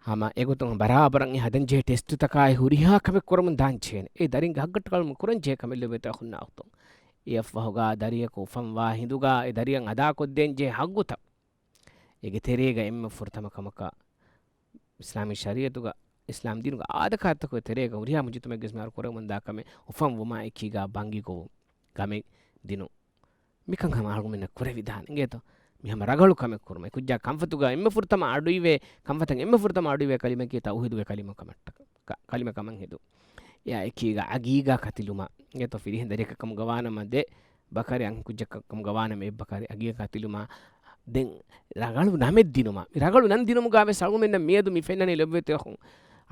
ހަމަ އެގޮތުން ބަރާބަރަށް އެ ހަދަން ޖެހޭ ޓެސްޓުތަކާއި ހުރިހާ ކަމެއް ކުރަމުން ދާން ޖެހޭނެ. އެ ދަރިންގެ ހައްގަށްޓަކާ އަޅުގަނޑުމެން ކުރަން ޖެހޭ ކަމެއް ލޮބުވެތި އަޚުންނާ އުޚްތުން. އެއަށްފަހުގަ ދަރިޔަކު އުފަންވާ ހިނދުގަ އެ ދަރިޔަށް އަދާކޮށްދޭން ޖެހޭ ހައްގުތައް. އޭގެ ތެރޭގަ އެންމެ ފުރަތަމަ ކަމަކަށް އިސްލާމީ ޝަރީޢަތުގަ، އިސްލާމް ދީނުގެ އާދަކާރިތަކުގެ ތެރޭގަ ހުރިހާ މުޖުތަމަޢެއްގެ މިހާރު ކުރެވެމުންދާ ކަމެއް އުފަންވުމާ އެކީގަ ބަންގި ގޮވުން، ގަމެއް ދިނުން. މިކަން ހަމަ އަޅުގަނޑުމެންނަށް ކުރެވިދާނެ. އިނގޭތޯ؟ މި ހަމަ ރަގަޅު ކަމެއް ކުރުމަށް. އެ ކުއްޖާ ކަންފަތުގަ އެންމެ ފުރަތަމަ އަޑުއިވޭ، ކަންފަތަށް އެންމެ ފުރަތަމަ އަޑުއިވޭ ކަލިމައަކީ ތައުޙީދުގެ ކަލިމަ ކަމަށްޓަކާ، ކަ-، ކަލިމަ ކަމަށް ހެދުން. އެއާ އެކީގަ އަގީގާ ކަތިލުމާ. އިނގޭތޯ؟ ފިރިހެން ދަރިޔަކަށް ކަމުގަ ވާނަމަ ދެ ބަކަރެ އަންހެން ކުއްޖަކަށް ކަމުގަ ވާނަމަ އެއްބަކަރެ އަގީގާ ކަތިލުމާ. ދެން ރަގަޅު ނަމެއް ދިނުމާ. މި ރަގަޅު ނަން ދިނުމުގަ ވެސް އަޅުގަނޑުމެންނަށް މިއަދު މި ފެންނަނީ ލޮބުވެތި އަޚުން.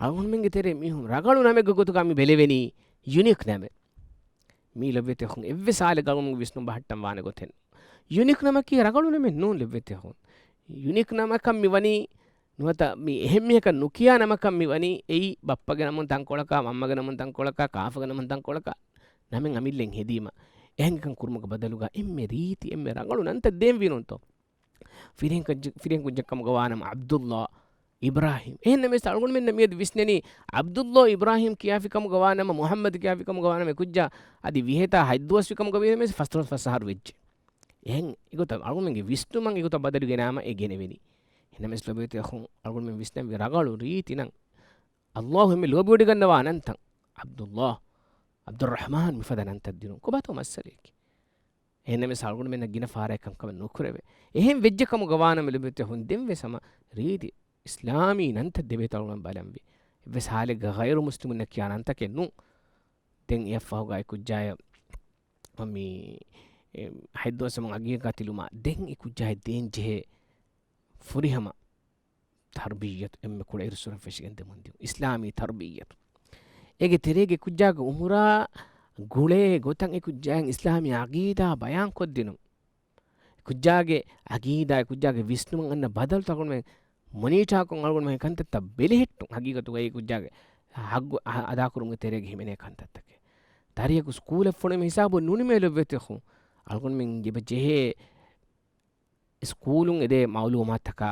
އަޅުގަނޑުމެންގެ ތެރޭ މީހުން ރަގަޅު ނަމެއްގެ ގޮތުގަ މި ބެލެވެނީ ޔުނީކް ނަމެއް. މީ ލޮބުވެތި އަޚުން އެއްވެސް ހާލެއްގަ އަޅުގަނޑުމެންގެ ވިސްނުން ބަހައްޓަން ވާނެ ގޮތެއް. ޔުނީކް ނަމަކީ ރަގަޅު ނަމެއް ނޫން ލޮބުވެތި އަޚުން. ޔުނީކް ނަމަކަށް މި ވަނީ ނުވަތަ މި އެހެން މީހަކަށް ނުކިޔާ ނަމަކަށް މި ވަނީ އެއީ ބައްޕަގެ ނަމުން ތަންކޮޅަކާ، މަންމަގެ ނަމުން ތަންކޮޅަކާ، ކާފަގެ ނަމުން ތަންކޮޅަކާ ނަމެއް އަމިއްލައިން ހެދީމަ. އެހެންކަން ކުރުމުގެ ބަދަލުގަ އެންމެ ރީތި، އެންމެ ރަނގަޅު ނަންތައް ދޭން ވީނުންތޯ؟ ފިރިހެން ކައްޖެ-، ފިރިހެން ކުއްޖެއް ކަމުގަ ވާނަމަ ޢަބްދުﷲ، އިބްރާހީމް. އެހެންނަމަވެސް އަޅުގަނޑުމެންނަށް މިއަދު ވިސްނެނީ ޢަބްދުﷲ އިބްރާހީމް ކިޔާފި ކަމުގަ ވާނަމަ، މުޙައްމަދު ކިޔާފި ކަމުގަ ވާނަމަ، އެ ކުއްޖާ އަދި ވިހޭތާ ހަތް ދުވަސް ފި ކަމުގަ ވީނަމަވެސް ފަސްދޮޅަސް ފަސް އަހަރު ވެއްޖެ. އެހެން އެގޮތަށް އަޅުގަނޑުމެންގެ ވިސްނުމަށް އެގޮތަށް ބަދަލު ގެނާމަ އެ ގެނެވެނީ. އެހެންނަމަވެސް ލޮބުވެތި އަޚުން، އަޅުގަނޑުމެން ވިސްނަންވީ ރަނގަޅު ރީތި ނަން. ﷲ އެންމެ ލޯބިވޮޑިގަންނަވާ ނަންތައް. ޢަބްދުﷲ، ޢަބްދުއްރަޙްމާން މިފަދަ ނަންތައް ދިނުން ކޮބާތޯ މައްސަލައަކީ؟ އެހެންނަމަވެސް އަޅުގަނޑުމެންނަށް ގިނަ ފަހަރަކަށް ކަންކަމެއް ނުކުރެވޭ. އެހެން ވެއްޖެ ކަމުގަ ވާނަމަ ލޮބުވެތި އަޚުން، ދެންވެސް ހަމަ ރީތި އިސްލާމީ ނަންތައް ދެބޭތޯ އަޅުގަނޑު ބަލަންވީ. އެއްވެސް ހާލެއްގަ ޣައިރު މުސްލިމުންނަށް ކިޔާ ނަންތަކެއް ނޫން. ދެން އެއަށްފަހުގަ އެ ކުއްޖާޔަށް މި، އެ، ހަތް ދުވަސްވަމުން އަގީގާ ތިލުމާ ދެން އެ ކުއްޖާޔަށް ދޭން ޖެހޭ ފުރިހަމަ ތަރުބިއްޔަތު އެންމެ ކުޑައިރުއްސުރެން ފެށިގެން ދެމުން ދިޔުން. އިސްލާމީ ތަރުބިއްޔަތު. އޭގެ ތެރޭގެ ކުއްޖާގެ އުމުރާ ގުޅޭ ގޮތަށް އެ ކުއްޖާއަށް އިސްލާމީ އަގީދާ ބަޔާންކޮށްދިނުން. ކުއްޖާގެ އަގީދާ، އެ ކުއްޖާގެ ވިސްނުމަށް އަންނަ ބަދަލުތައް އަޅުގަނޑުމެން މޮނީޓާކޮށް އަޅުގަނޑުމެން ކަންތައްތައް ބެލެހެއްޓުން. ހަގީގަތުގައި ކުއްޖާގެ ހައްގު އަ-، އަދާކުރުމުގެ ތެރޭގަ ހިމެނޭ ކަންތައްތަކެއް. ދަރިޔަކު ސްކޫލަށް ފޮނުވީމަ ހިސާބުން ނޫނީމޭ ލޮބުވެތި އަޚުން. އަޅުގަނޑުމެން އެބަ ޖެހޭ ސްކޫލުން އެދޭ މަޢުލޫމާތަކާ،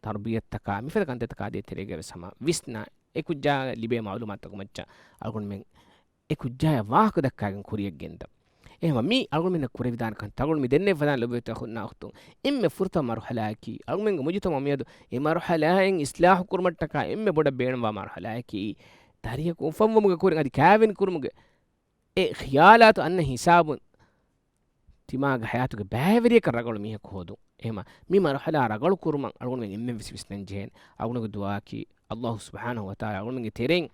ތަރުބިޔަތަކާ، މިފަދަ ކަންތައްތަކާ ދޭ ތެރޭގަ ވެސް ހަމަ ވިސްނާ، އެ ކުއްޖާ ލިބޭ މަޢުލޫމާތުތަކުގެ މައްޗަށް އަޅުގަނޑުމެން އެ ކުއްޖާޔަށް ވާހަކަ ދައްކާގެން ކުރިޔަށް ގެންދަން. އެހެންވީމަ މީ އަޅުގަނޑުމެންނަށް ކުރެވިދާނެ ކަންތައް. އަޅުގަނޑު މި ދެންނެވި ފަދައިން ލޮބުވެތި އަޚުންނާ އުޚްތުން، އެންމެ ފުރަތަމަ މަރުޙަލާއަކީ، އަޅުގަނޑުމެންގެ މުޖުތަމަޢު މިއަދު އެ މަރުޙަލާއިން އިޞްލާޙު ކުރުމަށްޓަކާ އެންމެ ބޮޑަށް ބޭނުންވާ މަރުޙަލާއަކީ، ދަރިޔަކު އުފަންވުމުގެ ކުރިން އަދި ކާވެނި ކުރުމުގެ އެ ޚިޔާލާތު އަންނަ ހިސާބުން ތިމާގެ ޙަޔާތުގެ ބައިވެރިޔަކަށް ރަނގަޅު މީހަކު ހޯދުން. އެހެންވީމަ މި މަރުޙަލާ ރަނގަޅު ކުރުމަށް އަޅުގަނޑުމެން އެންމެން ވެސް ވިސްނަން ޖެހޭނެ. އަޅުގަނޑުގެ ދުޢާއަކީ، ﷲ ސުބްޙާނަހޫ ވަތަޢާލާ އަޅުގަނޑުމެންގެ ތެރެއިން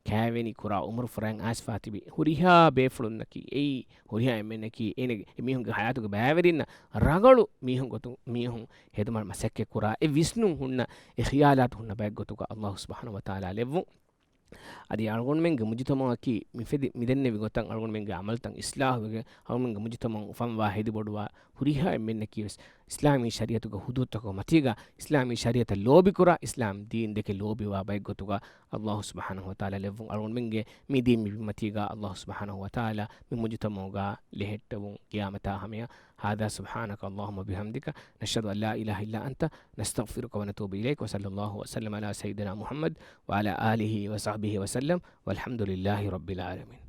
ކާވެނި ކުރާ އުމުރު ފުރައިން އައިސްފާ ތިބި ހުރިހާ ބޭފުޅުންނަކީ، އެއީ ހުރިހާ އެންމެންނަކީ، އޭނަގެ އެމީހުންގެ ޙަޔާތުގެ ބައިވެރިންނަށް ރަނގަޅު މީހުން ގޮތުން، މީހުން ހެދުމަށް މަސައްކަތް ކުރާ، އެ ވިސްނުން ހުންނަ، އެ ޚިޔާލާތު ހުންނަ ބައެއް ގޮތުގަ ﷲ ސުބްޙާނަހޫ ވަތަޢާލާ ލެއްވުން. އަދި އަޅުގަނޑުމެންގެ މުޖުތަމަޢަކީ މިފެދި، މިދެންނެވި ގޮތަށް އަޅުގަނޑުމެންގެ ޢަމަލުތައް އިޞްލާޙުވެގެން، އަޅުގަނޑުމެންގެ މުޖުތަމަޢު އުފަންވާ ހެދިބޮޑުވާ ހުރިހާ އެންމެންނަކީ ވެސް އިސްލާމީ ޝަރީޢަތުގެ ޙުދޫދުތަކުގެ މަތީގަ އިސްލާމީ ޝަރީޢަތަށް ލޯބިކުރާ، އިސްލާމް ދީން ދެކެ ލޯބިވާ ބައެއްގޮތުގަ ﷲ ސުބްޙާނަހޫ ވަތަޢާލާ ލެއްވުން. އަޅުގަނޑުމެންގެ މި ދީން މި ބިމަތީގަ ﷲ ސުބްޙާނަހޫ ވަތަޢާލާ މި މުޖުތަމަޢުގަ ލެހެއްޓެވުން ޤިޔާމަތާ ހަމަޔަށް. هذا سبحانك اللهم وبحمدك، نشهد أن لا إله إلا أنت، نستغفرك ونتوب إليك، وصلى الله وسلم على سيدنا محمد وعلى آله وصحبه وسلم، والحمد لله رب العالمين.